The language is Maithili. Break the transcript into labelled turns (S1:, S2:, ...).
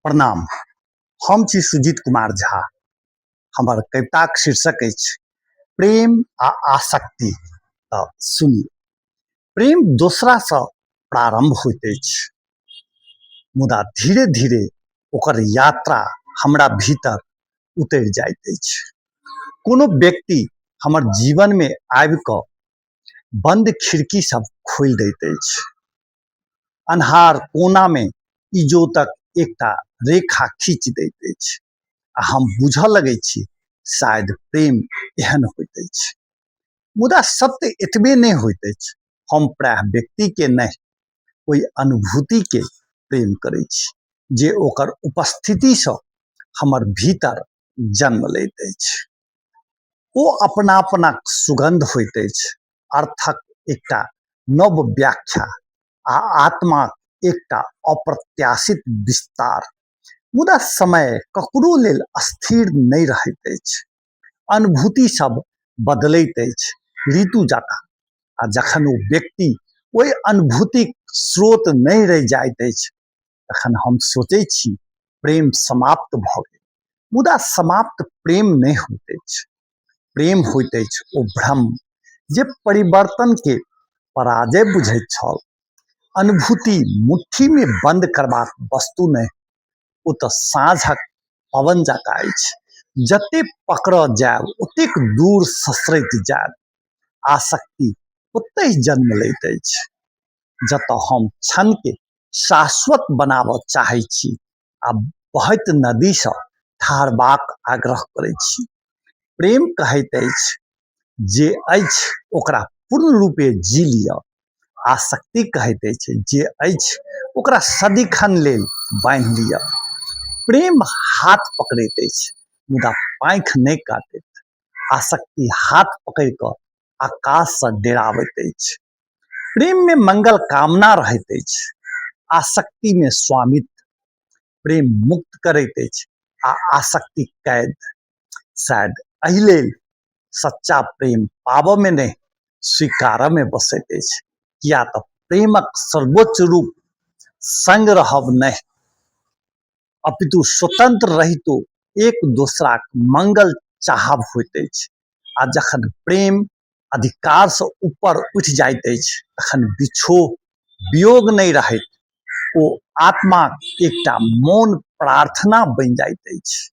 S1: प्रणाम। हम छी सुजीत कुमार झा। हमर कविताक शीर्षक अछि प्रेम आ आसक्ति। तऽ सुनी। प्रेम दोसरासँ प्रारम्भ होइत अछि, मुदा धीरे धीरे ओकर यात्रा हमरा भीतर उतरि जाइत अछि। कोनो व्यक्ति हमर जीवनमे आबि कऽ बन्द खिड़की सब खोलि दैत अछि। अन्हार कोनामे इजोतक एकटा रेखा खींच दैत अछि आ हम बुझऽ लगै छी, शायद प्रेम एहन होइत अछि। मुदा सत्य एतबे नहि होइत अछि। हम प्रायः व्यक्तिके नहि, ओहि अनुभूतिके प्रेम करै छी जे ओकर उपस्थितिसँ हमर भीतर जन्म लैत अछि। ओ अपनापनक सुगन्ध होइत अछि, अर्थक एकटा नव व्याख्या आ आत्माक एकटा अप्रत्याशित विस्तार। मुदा समय ककरो लेल स्थिर नहि रहैत अछि। अनुभूति सब बदलैत अछि, ऋतु जकाँ। आ जखन ओ व्यक्ति ओहि अनुभूतिक स्रोत नहि रहि जाइत अछि, तखन हम सोचै छी प्रेम समाप्त भऽ गेल। मुदा समाप्त प्रेम नहि होइत अछि। प्रेम होइत अछि ओ भ्रम जे परिवर्तन के पराजय बुझैत छल। अनुभूति मुट्ठी में बंद करबाक वस्तु नहि, ओ तऽ साँझक पवन जकाँ अछि, जते पकड़ऽ जायब ओतेक दूर ससरैत जायब। आसक्ति ओतहि जन्म लैत अछि जतऽ हम क्षण के शाश्वत बनाबऽ चाहै छी आ बहैत नदीसँ ठहरबाक आग्रह करै छी। प्रेम कहैत अछि, जे अछि ओकरा पूर्ण रूपे जी लिअ। आसक्ति कहैत अछि, जे अछि ओकरा सदिखन लेल बान्हि लिअ। प्रेम हाथ पकड़ैत अछि, मुदा पाँखि नहि काटैत। आसक्ति हाथ पकड़ि कऽ आकाशसँ डेराबैत अछि। प्रेममे मंगल कामना रहैत अछि, आसक्तिमे स्वामित्व। प्रेम मुक्त करैत अछि आ आसक्ति कैद। शायद एहि लेल सच्चा प्रेम पाबऽमे नहि, स्वीकारऽमे बसैत अछि, किया तऽ प्रेमक सर्वोच्च रूप संग रहब नहि, अपितु स्वतंत्र रहितो एक दोसराक मंगल चाहब होइत अछि। आ जखन प्रेम अधिकारसँ ऊपर उठि जाइत अछि, तखन बिछोह वियोग नहि रहैत, ओ आत्माक एकटा मौन प्रार्थना बनि जाइत अछि।